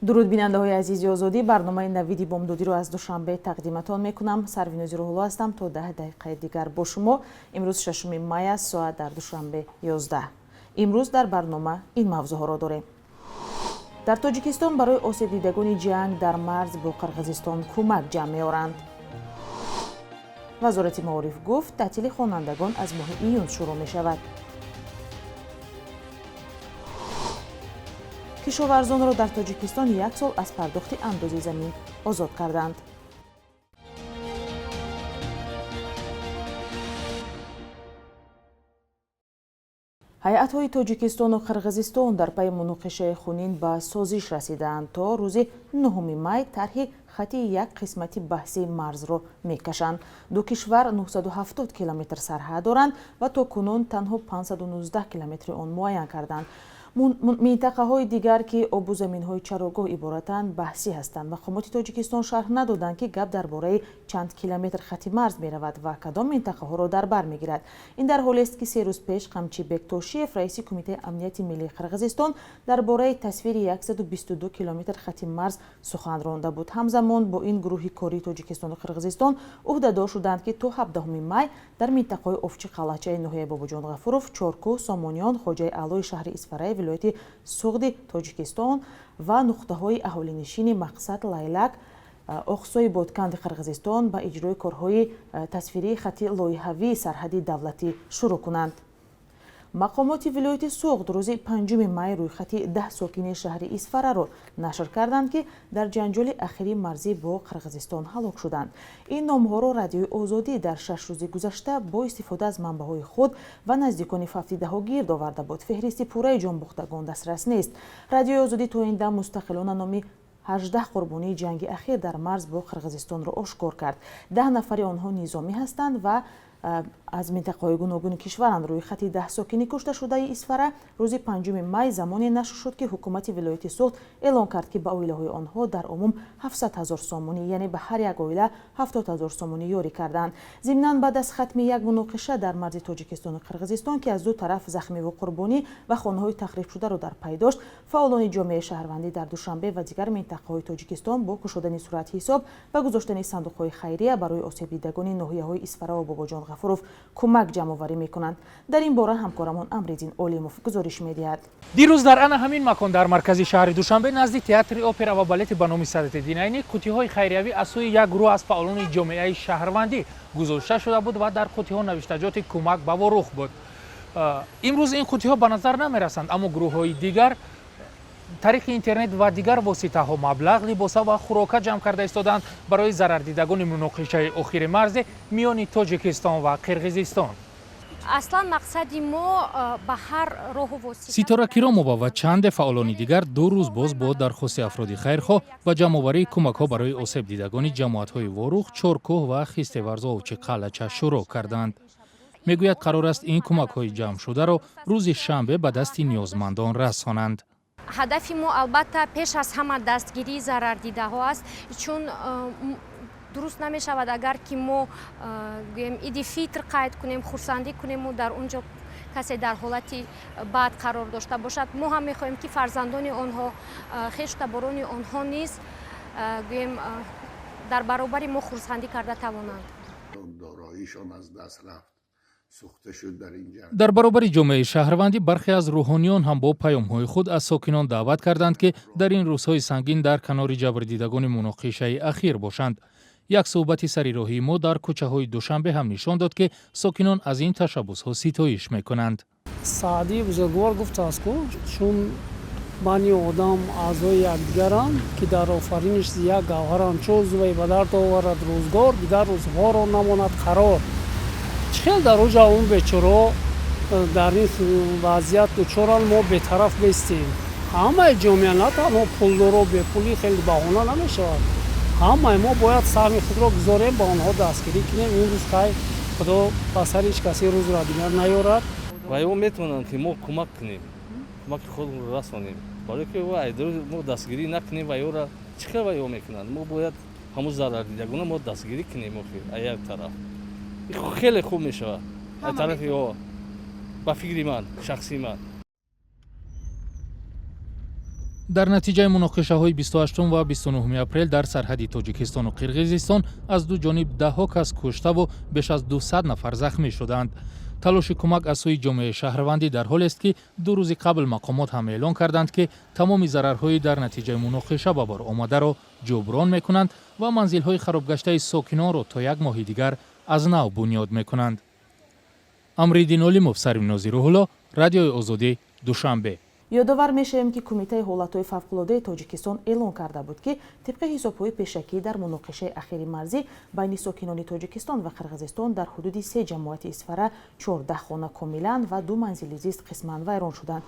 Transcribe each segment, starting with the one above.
Дуруд, бинандаҳои азизи Озодӣ. Барномаи Навиди бомдодиро аз Душанбе тақдиматон мекунам. Сарвинози Рӯҳулло ҳастам, то 10 дақиқаи дигар бо шумо. Имрӯз 6 май аст, соат дар Душанбе 11. Имрӯз дар барнома ин мавзӯъҳоро дорем: дар Тоҷикистон барои осебдидагони ҷанг дар марз бо Қирғизистон кӯмак ҷамъ меоранд, Вазорати маориф гуфт, таътили хонандагон аз моҳи июн шурӯъ мешавад, кишоварзонро дар Тоҷикистон як сол аз пардохти андози замин озод карданд. Ҳайатҳои Тоҷикистону Қирғизистон дар пайи муноқишаи хунин ба созиш расидаанд. То рӯзи 9 май тарҳи хати як қисмати баҳси марзро мекашанд. Ду кишвар 970 километр сарҳад доранд ва то кунун танҳо 519 километри он муайян карданд. Минтақаҳои дигар, ки обу заминҳои чарогоҳ иборатанд, баҳсӣ ҳастанд. Мақомоти Тоҷикистон шарҳ надоданд, ки гап дар бораи чанд километр хати марз меравад ва кадом минтақаҳоро дар бар мегирад. Ин дар ҳолест, ки 3 рӯз пеш Қамчибек Тошиев, раиси Кумитаи амнияти миллии Қирғизистон, дар бораи тасвири 122 километр хати марз сухан ронда буд. Ҳамзамон бо ин, гурӯҳи кории Тоҷикистону Қирғизистон ӯҳдадор шуданд, ки то 17 май дар минтақаҳои Овчи Қалъачаи ноҳияи Бобоҷон Ғафуров, Чоркӯҳ, Сомониён, Хоҷаи Аълои шаҳри Исфараи вилояти Суғди Тоҷикистон ва нуқтаҳои аҳолинишини Мақсад, Лайлак, Оқсои Бодканди Қирғизистон ба иҷрои корҳои тасвирии хати лоиҳавии сарҳади давлатӣ шурӯъ кунанд. Мақомоти вилояти Суғд рӯзи 5 май рӯйхати 10 сокини шаҳри Исфараро нашр карданд, ки дар ҷанҷоли ахири марзӣ бо Қирғизистон ҳалок шуданд. Ин номҳоро Радиои Озодӣ дар 6 рӯзи гузашта бо истифода аз манбаъҳои худ ва наздикони фавтидаҳо гирд оварда буд. Феҳристи пурраи ҷонбохтагон дастрас нест. Радиои Озодӣ то ин дам мустақилона номи 18 қурбонии ҷанги ахир дар марз бо Қирғизистонро ошкор кард. 10 нафари онҳо низомӣ ҳастанд ва аз минтақаҳои гуногуни кишваранд. Рӯйхати 10 сокини кушташудаи Исфара рӯзи 5 май замоне нашр шуд, ки ҳукумати вилояти Суғд эълон кард, ки ба оилаҳои онҳо дар умум 700 ҳазор сомонӣ, яъне ба ҳар як оила 70 ҳазор сомонӣ ёрӣ карданд. Зимнан, баъд аз хатми як муноқиша дар марзи Тоҷикистону Қирғизистон, ки аз ду тараф захмиву қурбонӣ ва хонаҳои тахрибшударо дар пай дошт, фаъолони ҷомеаи шаҳрвандӣ дар Душанбе ва дигар минтақаҳои Тоҷикистон бо кушодани суратҳисоб ва гузоштани сандуқҳои хайрия барои осебдидагони ноҳияҳои Исфара ва Бобоҷон Ғафуров кӯмак ҷамъоварӣ мекунанд. Дар ин бора ҳамкорамон Амриддин Олимов гузориш медиҳад. Дирӯз дар ана ҳамин макон, дар маркази шаҳри Душанбе, назди театри опера ва балети ба номи Садриддин Айнӣ, қуттиҳои хайриявӣ аз сӯи як гурӯҳ аз фаъолони ҷомеаи шаҳрвандӣ гузошта шуда буд ва дар қуттиҳо навиштаҷоти кӯмак ба Ворух буд. Имрӯз ин қуттиҳо ба назар намерасанд, аммо гурӯҳҳои дигар тариқи интернет ва дигар воситаҳо маблағ, либоса ва хӯрока ҷамъ карда истодаанд барои зарардидагони муноқишаи охири марзе миёни Тоҷикистон ва Қирғизистон. Аслан мақсади мо ба ҳар роҳу восита. Ситора Киромова ва чанде фаъолони дигар 2 рӯз боз бо дархости афроди хайрхоҳ ба ҷамъоварии кӯмакҳо барои осебдидагони ҷамоатҳои Ворух, Чоркӯҳ ва Хистеварзу Овчиқалъача шурӯъ карданд. Мегӯяд, қарор аст ин кӯмакҳои ҷамъшударо рӯзи шанбе ба дасти ниёзмандон расонанд. Ҳадафи мо, албатта, пеш аз ҳама дастгирии зарардидаҳо аст, чун дуруст намешавад, агар ки мо, гӯем, иди фитр қайд кунем, хурсандӣ кунему дар он ҷо касе дар ҳолати бад қарор дошта бошад. Мо ҳам мехоҳем, ки фарзандони онҳо, хешу таборони онҳо низ, гӯем, дар баробари мо хурсандӣ карда тавонанд. Дороишон аз даст рафт, сӯхта шуд дар ин ҷанг. Дар баробари ҷомеаи шаҳрвандӣ, бархе аз рӯҳониён ҳам бо паёмҳои худ аз сокинон даъват карданд, ки дар ин рӯзҳои сангин дар канори ҷабрдидагони муноқишаи ахир бошанд. Як суҳбати сари роҳии мо дар кӯчаҳои Душанбе ҳам нишон дод, ки сокинон аз ин ташаббусҳо ситоиш мекунанд. Саъдии бузургвор гуфтааст, ку чун бани одам аъзои якдигаранд, ки дар офариниш як гавҳаранд, чун узве ба дард оварад рӯзгор, дигар узвҳоро намонад қарор. Чӣ хел дар оҷа он бечоро дар ин вазъият дучоранд, мо бетараф нестем. Ҳамаи ҷомеа, на танҳо пулдоро, бепулӣ хеле баҳона намешавад. Ҳамаи мо бояд саҳми худро гузорем, ба онҳо дастгирӣ кунем. Имрӯз хай, Худо ба сари ҳеҷ касе рӯзро дигар наёрад. Ва ё метавонанд, ки мо кӯмак кунем, кӯмаки худро расонем, барое ки мо дастгирӣ накунем ва ёра чӣ хел ва ё мекунанд. Мо бояд ҳамун зарардидагона мо дастгирӣ кунем. Охир, аз як тараф хеле хуб мешавад, аз тарафи ба фикри ман, шахсии ман. Дар натиҷаи муноқишаҳои 28 ва 29 апрел дар сарҳади Тоҷикистону Қирғизистон аз ду ҷониб даҳҳо кас куштаву беш аз 200 нафар захмӣ шуданд. Талоши кӯмак аз сӯи ҷомеаи шаҳрвандӣ дар ҳолест, ки 2 рӯзи қабл мақомот ҳам эълон карданд, ки тамоми зарарҳои дар натиҷаи муноқиша ба бор омадаро ҷуброн мекунанд ва манзилҳои харобгаштаи сокинонро то як моҳи дигар аз нав бунёд мекунанд. Амриддин Олимов, Сарвинози Рӯҳулло, Радиои Озодӣ, Душанбе. Ёдовар мешавем, ки Кумитаи ҳолатҳои фавқулодаи Тоҷикистон эълон карда буд, ки тибқи ҳисобҳои пешакӣ дар муноқишаи ахири марзӣ байни сокинони Тоҷикистон ва Қирғизистон дар ҳудуди се ҷамоати Исфара 14 хона комилан ва ду манзили зист қисман вайрон шуданд.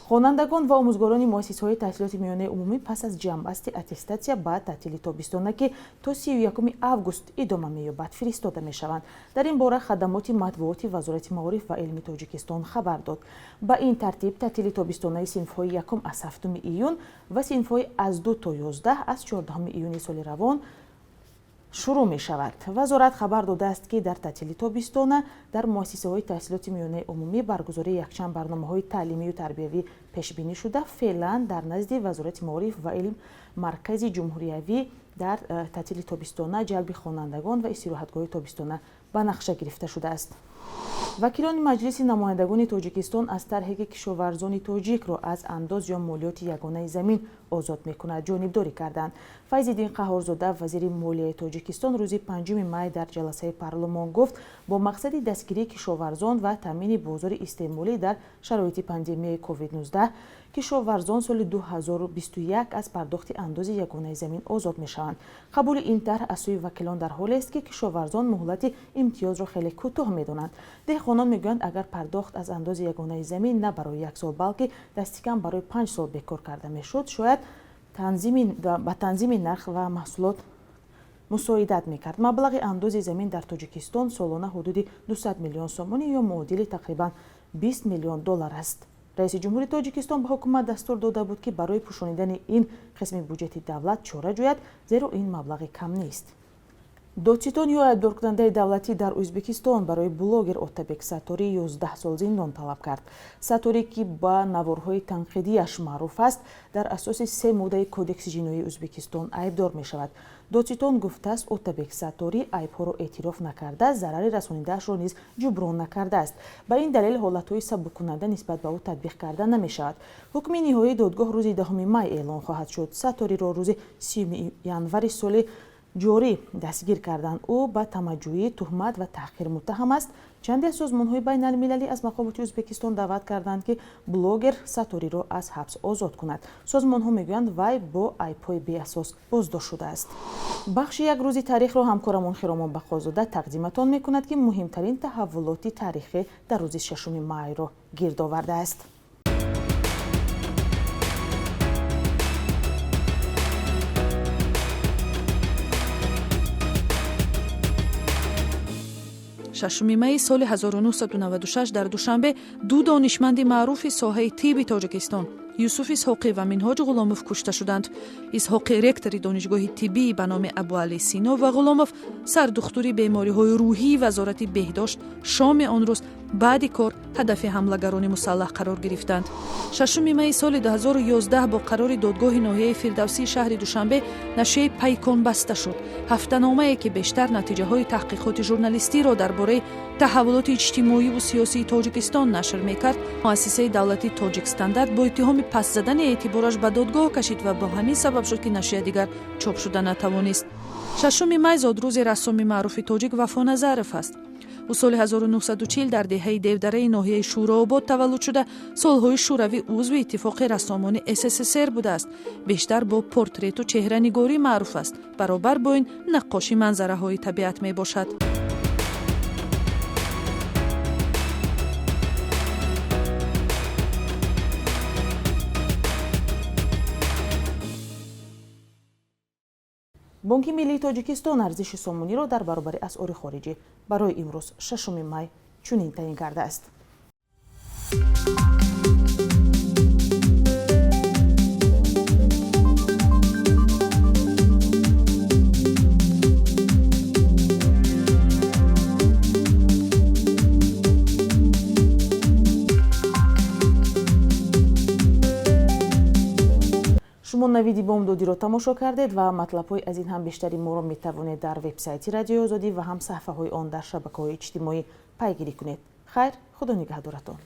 Хонандагон ва омӯзгорони муассисаҳои таҳсилоти миёнаи умумӣ пас аз ҷамъбасти аттестатсия ба таътили тобистона, ки то 31 август идома меёбад, фиристода мешаванд. Дар ин бора хадамоти матбуоти Вазорати маориф ва илми Тоҷикистон хабар дод. Ба ин тартиб, таътили тобистонаи синфҳои якум аз 7 июн ва синфҳои аз 2 то 11 аз 14 июни соли равон шурӯъ мешавад. Вазорат хабар додааст, ки дар таътили тобистона дар муассисаҳои таҳсилоти миёнаи умумӣ баргузории якчанд барномаҳои таълимию тарбиявӣ пешбинӣ шуда, феълан дар назди Вазорати маориф ва илм маркази ҷумҳуриявӣ дар таътили тобистона ҷалби хонандагон ва истироҳатгоҳи тобистона ба нақша гирифта шудааст. Вакилони Маҷлиси намояндагони Тоҷикистон аз тарҳе, ки кишоварзони тоҷикро аз андоз ё молиёти ягонаи замин озод мекунад, ҷонибдорӣ карданд. Файзиддин Қаҳҳорзода, вазири молияи Тоҷикистон, рӯзи 5 май дар ҷаласаи парлумон гуфт, бо мақсади дастгирии кишоварзон ва таъмини бозори истеъмолӣ дар шароити пандемияи COVID-19 кишоварзон соли 2021 аз пардохти андози ягонаи замин озод мешаванд. Қабули ин тарҳ аз сӯи вакилон дар ҳолест, ки кишоварзон муҳлати имтиёзро хеле кӯтоҳ медонанд. Деҳқонон мегӯянд, агар пардохт аз андози ягонаи замин на барои як сол, балки дастикам барои 5 сол бекор карда мешуд, шояд ба танзими нарх ва маҳсулот мусоидат мекард. Маблағи андози замин дар Тоҷикистон солона ҳудуди 200 миллион сомонӣ ё муодили тақрибан 20 миллион доллар аст. Раиси ҷумҳури Тоҷикистон ба ҳукумат дастур дода буд, ки барои пӯшонидани ин қисми буҷети давлат чора ҷӯяд, зеро ин маблағи кам нест. Додситон ё айбдоркунандаи давлатӣ дар Ӯзбекистон барои блогер Отабек Сатторӣ 11 сол зиндон талаб кард. Сатторӣ, ки ба наворҳои танқидияш маъруф аст, дар асоси се моддаи Кодекси ҷиноии Ӯзбекистон айбдор мешавад. Додситон гуфтааст, Отабек Сатторӣ айбҳоро эътироф накарда, зарари расонидаашро низ ҷуброн накардааст. Ба ин далел ҳолатҳои сабуккунанда нисбат ба ӯ татбиқ карда намешавад. Ҳукми ниҳоии додгоҳ рӯзи 10 май эълон хоҳад шуд. Сатториро рӯзи 30 январи соли ҷорӣ дастгир карданд. Ӯ ба тамаҷӯӣ, туҳмат ва таҳқир муттаҳам аст. Чанде аз созмонҳои байналмилалӣ аз мақомоти Ӯзбекистон даъват карданд, ки блогер Сатториро аз ҳабс озод кунад. Созмонҳо мегӯянд, вай бо айбҳои беасос боздошт шудааст. Бахши як рӯзи таърихро ҳамкорамон Хиромон Бақозода тақдиматон мекунад, ки муҳимтарин таҳаввулоти таърихӣ дар рӯзи 6 майро гирд овардааст. Шашуми майи соли 1996 дар Душанбе ду донишманди маъруфи соҳаи тибби Тоҷикистон, Юсуф Исҳоқӣ ва Минҳоҷ Ғуломов, кушта шуданд. Исҳоқӣ ректори донишгоҳи тиббии ба номи Абуалӣ Сино ва Ғуломов сардухтури бемориҳои рӯҳии Вазорати беҳдошт шоми он рӯз баъди кор ҳадафи ҳамлагарони мусаллаҳ қарор гирифтанд. Шашуми майи соли 2011 бо қарори додгоҳи ноҳияи Фирдавсии шаҳри Душанбе нашрияи «Пайкон» баста шуд. Ҳафтаномае, ки бештар натиҷаҳои таҳқиқоти журналистиро дар бораи таҳаввулоти иҷтимоиву сиёсии Тоҷикистон нашр мекард, муассисаи давлатии «Тоҷикстандарт» бо иттиҳоми паст задани эътибораш ба додгоҳ кашид ва бо ҳамин сабаб шуд, ки нашрия дигар чоп шуда натавонист. Шашуми май зодрӯзи рассоми маъруфи тоҷик Вафо Назаров аст. Ӯ соли 1940 дар деҳаи Девдараи ноҳияи Шӯрообод таваллуд шуда, солҳои шӯравӣ узви Иттифоқи рассомони СССР будааст. Бештар бо портрету чеҳранигорӣ маъруф аст. Баробар бо ин наққоши манзараҳои табиат мебошад. Бонки миллии Тоҷикистон арзиши сомониро дар баробари асъори хориҷӣ барои имрӯз, 6 май, чунин таъин кардааст. Навиди бомдодиро тамошо кардед ва матлабҳои аз ин ҳам бештари моро метавонед дар вебсайти Радиои Озодӣ ва ҳам саҳифаҳои он дар шабакаҳои иҷтимоӣ пайгирӣ кунед. Хайр, Худо нигаҳдоратон.